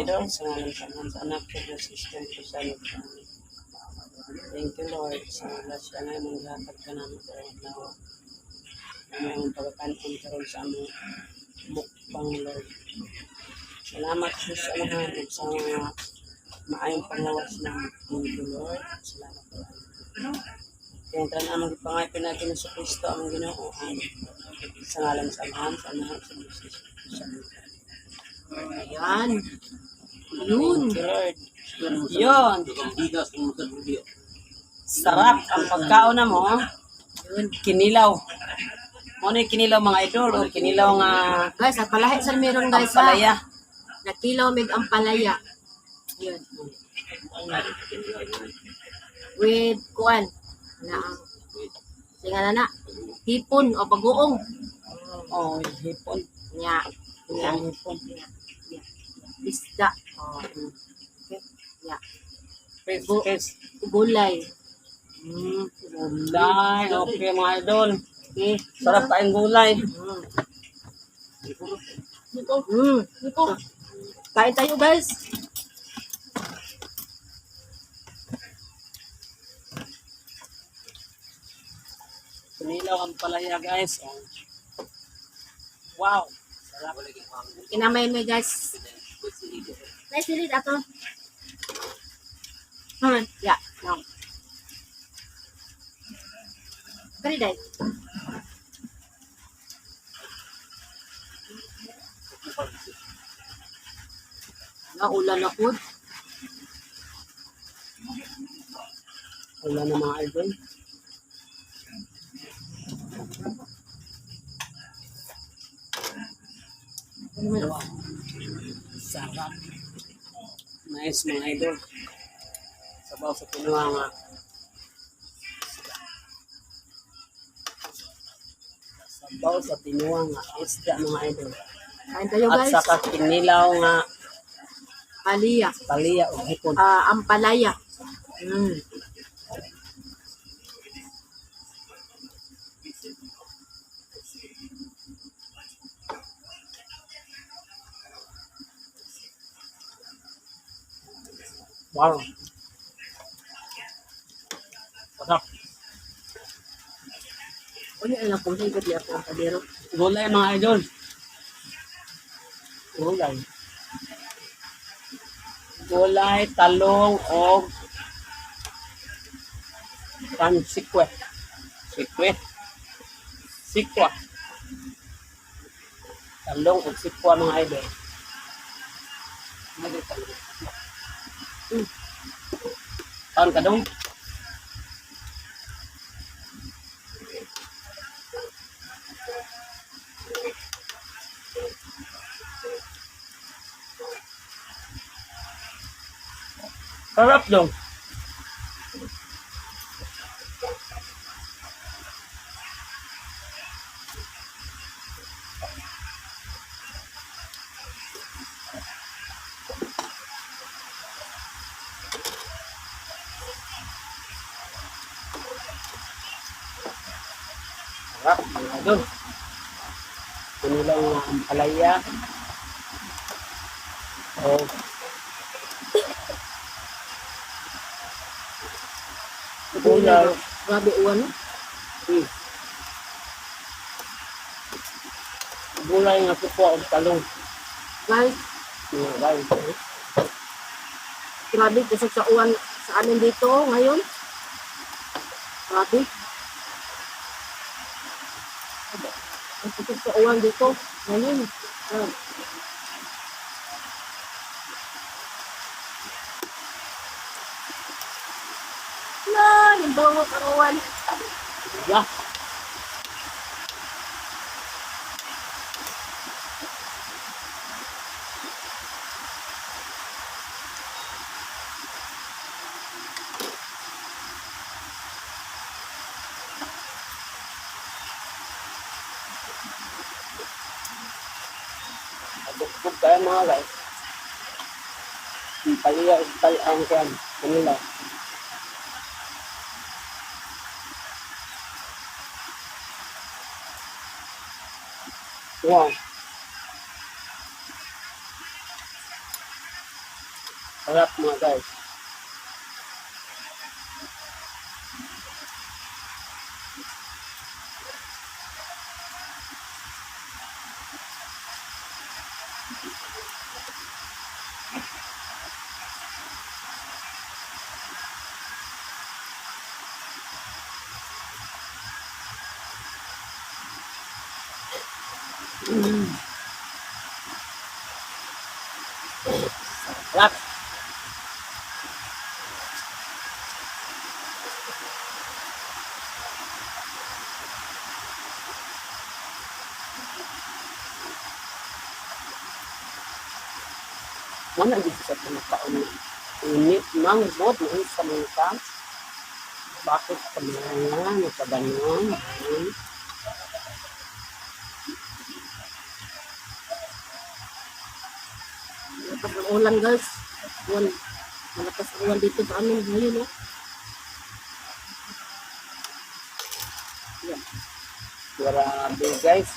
Idol. Sa ngalan sa Amahan, sa Anak, ug sa Espiritu Santo. Amen. Thank you, Lord, sa grasya nga imong gihatag kanamo karong adlaw. Among pagkakan-on karon sa among mukbang, Lord. Salamat Jesus Amahan ug sa mga maayong panglawas na. Thank you, Lord. Salamat po. Kaya tanan among gipangaypo pinaagi ni Kristo among Ginoo. Amen. Sa ngalan sa Amahan, sa Anak, sa Espiritu Santo. Ayan. Yun. Thank you, Lord. Yun. Sarap ang pagkaon na mo. Yun. Kinilaw. Mo ni kinilaw, mga idol, o kinilaw nga Guys, at palahi sa meron, guys, ha. ampalaya. Nakilaw mig ampalaya. Yun. With kuan. Na ang Sige na na. Hipon o bagoong. Oh, hipon. Nya. Nya. Ang hipon. Nya. Nya. Isda. Oh. Okay. Nya. Chris, Chris. Gulay. Gulay. Okay, mga idol. Okay. Sarap kain gulay. Kain tayo, guys. Kinilaw ang palaya, guys. Oh. Wow. Sarap. Kinamay mo, guys. Nice silid ato. Ya. No. Kali dai. Na ulan na pud. Wala na, mga idol. Wow. Sarap. Nice, mga idol. Sabaw sa kinuha nga. Sabaw sa tinuwa nga isda, mga idol. Kain tayo, At guys. saka kinilaw nga Paliya. paliya o hipon. Ah, ampalaya. Wow. Sarap. Unya lang kung sa di ako ang kadero. Gulay, mga idol. Gulay. Gulay, talong, o pansikwe. Sikwe. Sikwa. Talong o sikwa, mga idol. Mga talong. Taon ka dong? Sarap dong. Sarap, mga idol. Kinilaw nga ampalaya. Oh. Gulay. Grabe uwan, no? Gulay nga sikwa o talong. Guys, Mga guys. grabe kusog sa uwan sa amin dito ngayon. Grabe. Ang kusog sa uwan dito ngayon. Ah. La, yung bango karuan. Yeah. Pagbugbog tayo, mga guys. Ang paliya, tal ang kuwan. Kanila. Wow. Sarap, mga guys. Sarap. Wala gid sa pinakaon na. Init mang bod mo sa mga ka. Bakit ka mga nagkaganon? Malakas ang ulan, guys. Ulan. Malakas ang ulan dito sa amin ngayon, no? Yeah. Grabe, guys.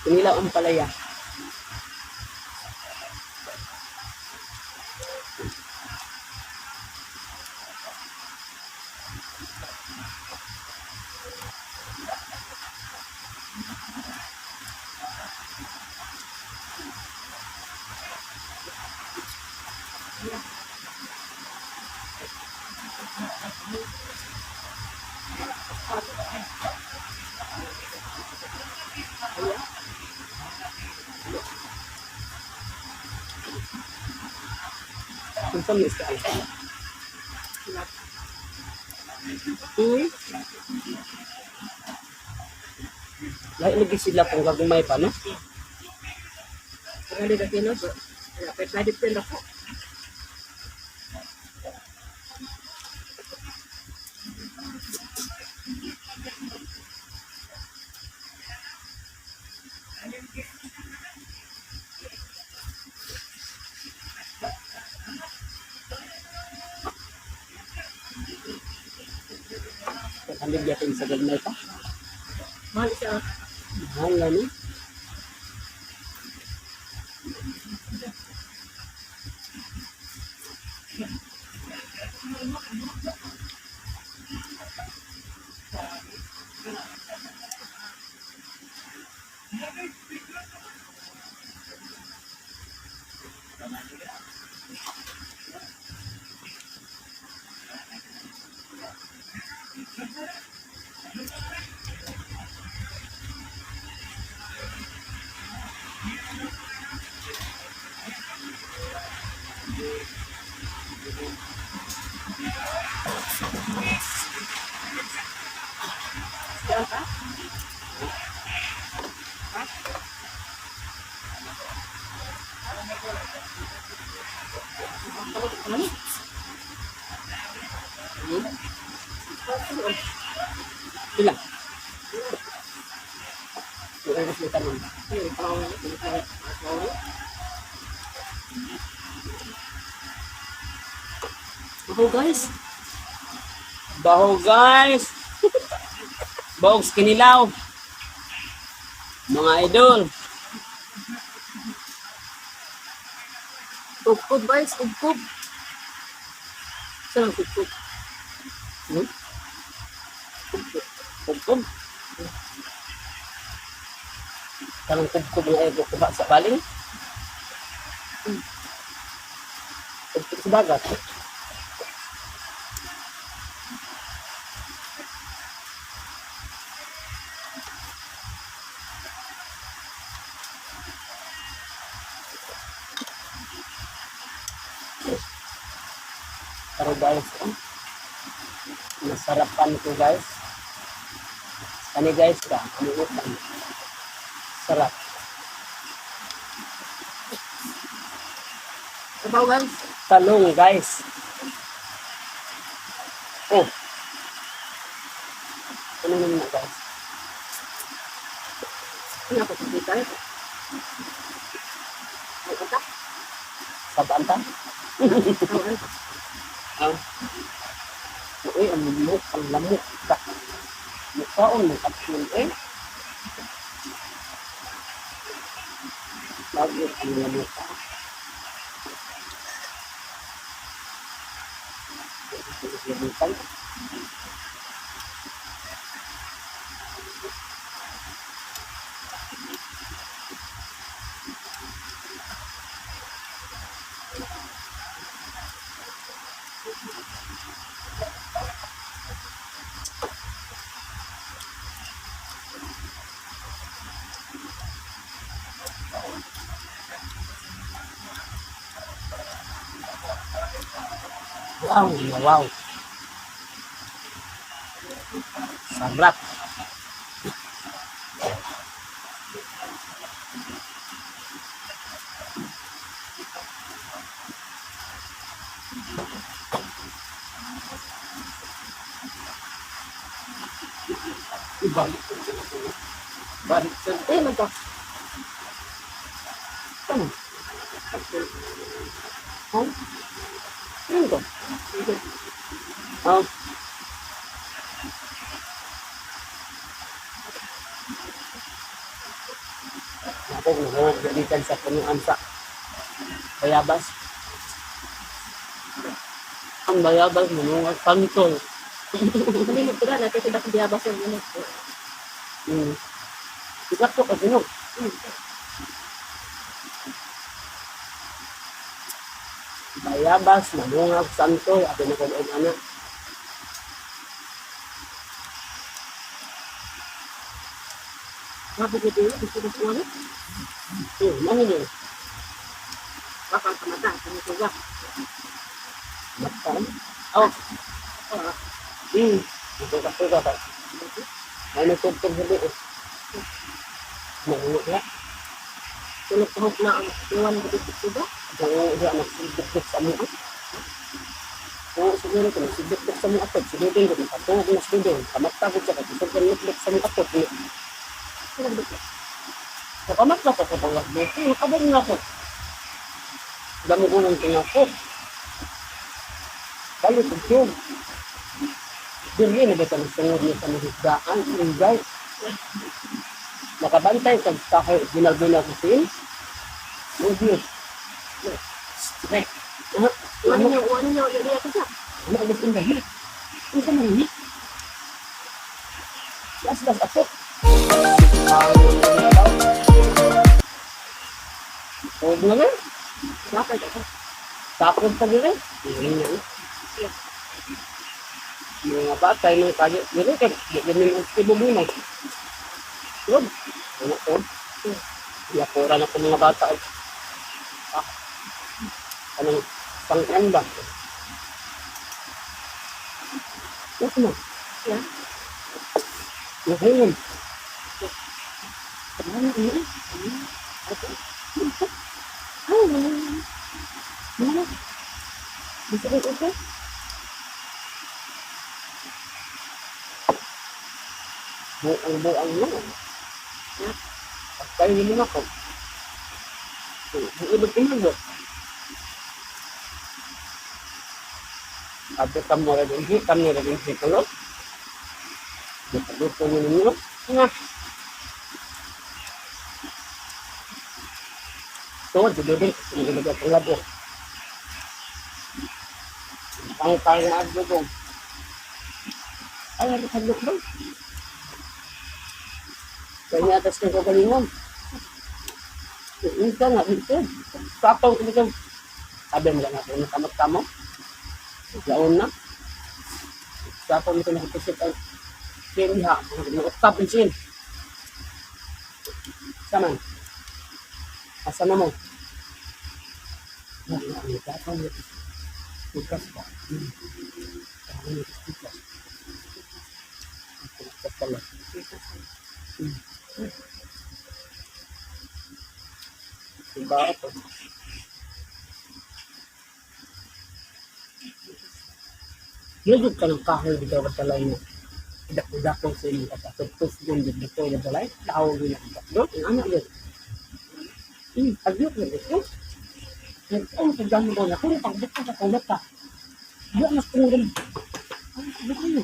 Kinilaw ang palaya. Unsa man isda? Lahi lagi sila kung gagmay pa, no? Pero dito kilo, wala pa depend ako. Kami gyapon sa gagmay pa. Mahal siya. Mahal na ni. Siya ka? Pila? Yung oras na tanong. Ay, ikaw. Ikaw. Ako, guys. Baho, guys! Bahog sa kinilaw. Mga idol. Ugkob, guys. Ugkob. Saan ang ugkob? Hmm? Kubkob. Kanang kubkob nga ay kuha sa baling. Kubkob sa dagat. Pero guys, oh, nasarapan ko, guys. Kani, guys ba, ang utang. Sarap. Sabaw, guys. Talong, guys. Oh. Ano naman na, guys? Ano ako pagkita ito? Ay, ata. Sabanta? Ay, ata. Ah. Uy, ang lamok, ang lamok ka. Mukhaon mo kapsul eh. Lagi ang lamok ka. Lamukan. Wow, wow. Sarap. Ibalik ko sila. Balik sa Eh, magka. Ano? Oh? Ano to? Oh. Ako, nahuwag galitan sa punuan sa bayabas. Ang bayabas, manungat pantol. Malimot ko na, natin sila kung biyabas yung ano. Ikat ko kasi no. Bayabas, manungag, santol, ako na kung anak. Mabigay din, gusto ko ano? Ano yun? Baka ang kamata, tumutuga. Matan? Oh. Ah, Ito ka, ito ka. May nagtugtog sa buo. Nangungo siya. Tulog tuhok na ang iwan ko dito tuga. Nangungo siya, nagsidukduk sa mga. Oo, siguro ko, nagsidukduk sa mga atod. Siguro ko, nakatungog na siguro. Kamata ko siya, kasi sobrang nukduk sa mga atod. Kakamata ko sa pangakbo. Nakabang na ako. Damo ko ng tingako. Balo, tugtog. Dili na ba sa sungod niya sa mahigdaan? Ingay. Nakabantay sa kahoy, ginalbina ko sin. Mugyo. Strek. Iwan niyo, iwan niyo, iwan niyo siya. Ano ang gusto niya? Ano sa mga niya? Las, las, ako. Huwag na nga. Bakit ako? Tapos pa din eh. Hindi na. Mga bata, yung mga kagi, dili kay ganyan ang tibo mo. Yun. Ano ko? Yapura na ko mga bata. Ah. Anong pang ba? Ano mo? Yeah. Nahingon. Ano ano? Ay, wala. Wala. Gusto ko ito. Buang-buang mo. Yeah. Pagkain mo na ko. Buo ba mo? Sabi ka mo rin, hindi kami rin hindi ko. Luto mo ninyo. Nga. So, dito din, hindi ang labo. Ang parang agdugong. Ay, ano hadlok ba? Kanya atas ng kagalingon. Minsan nga, minsan. Sapaw ko ikaw. Sabi mo lang ako, nakamot ka mo. Laon na. Sapaw mo ito nakapisip ang sin ha. Nakutap ang sin. Saman. Asa na mo? Bukas ba? Bukas pala. Diba ito? Yun ka ng kahoy dito ka talay mo. Dako-dako sa inyong kapatugtos ng dito na balay. Tao yun ang dako. Ang anak yun. Agyot na ito. Nag-on sa dami ko na. Kung pagbuka sa kulata. Diyan mas kung ay, ano kayo?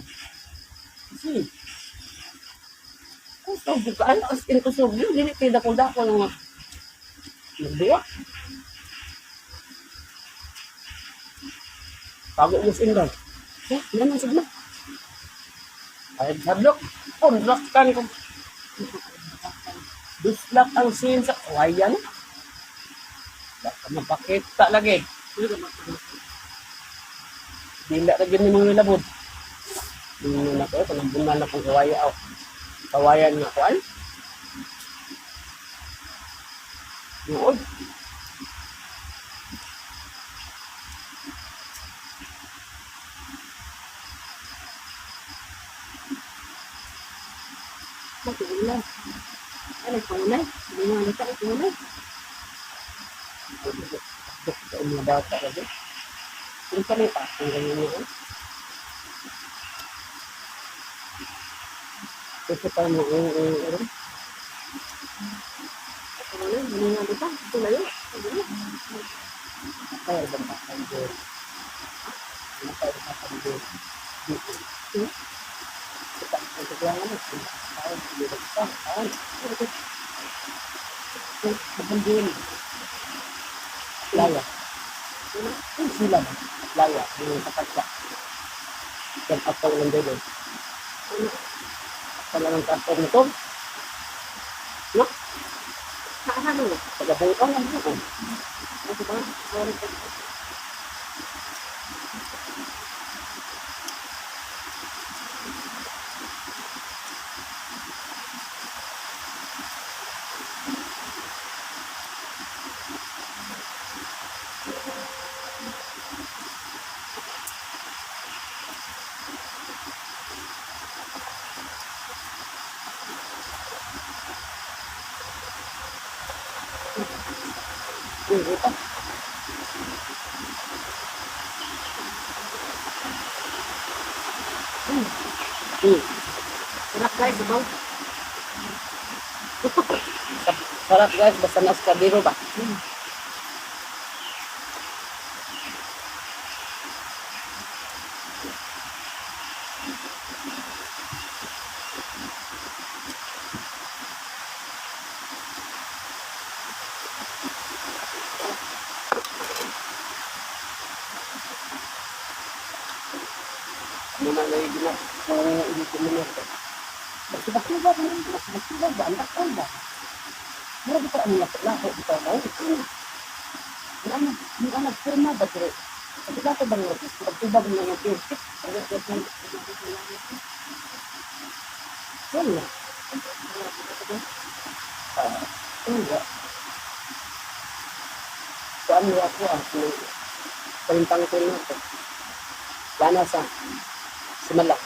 Kasi, kung sa buka, ano, as in, kusog yun, dili kayo dako-dako ng mga nagduwa. Bago mo sa inday. Eh, yan ang sigla. Ay, hadlok. Punraktan ko. Duslak ang sin sa kawayan. Baka mapakita lagi. Dila lagi ni mga labod. Ano na ko, kanang bunan na kong kawaya ako. Kawayan nga kuan. Doon. Bakit ulay? Ay, nagpaulay. Hindi nga nagta, nagpaulay. Duk sa mga bata lagi. Kung pa pa, kung ganyan niya. Kasi pa mo, oo, oo. Nagpaulay, hindi nga nagta. Ito na yun. Hindi na. Kaya ibang kakandor. Ano kaya ibang kakandor? Dito. Kita, ang kailangan mo, kung tao, hindi ba kita, tao. Kakandor. Laya. Kung sila ba? Laya, yung kakatsa. Yan, ako ng bebe. Pala ng karton nito. No? Saan ano? Pagkabuo lang yun. Ano ba? Sorry. Uy, ito. Sarap guys, sabaw. Sarap guys, basta nas kabiro ba? Muna na yung gina, kung hindi ko muna ito. Basta-basta ba, basta-basta ba, ang dakon ba? Mura ba ang lako-lako ito mo? Ang anak, ang anak, firma ba ito? Pagkilako ba ng pagtubag ng mga pirkit? Wala. Ah, wala. Saan mo ako ang palintang ko na ito? Lana sa simala.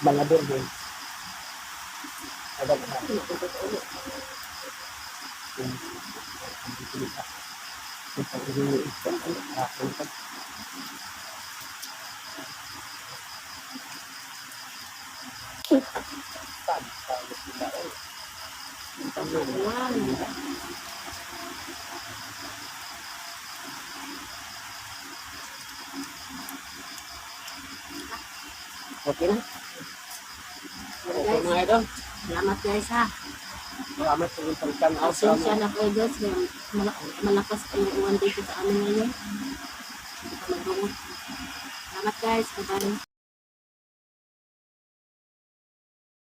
Mga din. Agad na. Wow. Okay na? Okay mga idol. Salamat guys ha. Salamat sa inyong pagtanaw sa Pasensya amin. na kayo guys. Malakas pa yung uwan dito sa amin ngayon. Hindi pa magdungo. Salamat guys. Bye-bye.